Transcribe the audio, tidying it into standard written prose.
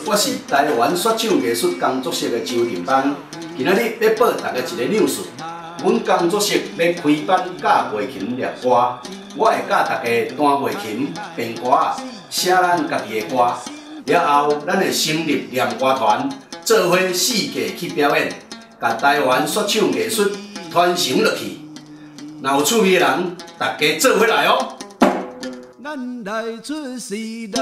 我是台灣說唱藝術工作室的張定邦。今仔日欲報大家一個鬧事，阮工作室欲開班教月琴念歌，我會教大家彈月琴、編歌、寫咱家己的歌。了後，咱會成立念歌團，做伙四界去表演，共台灣說唱藝術傳承落去。若有趣味的人，大家做伙來哦！咱來出世路。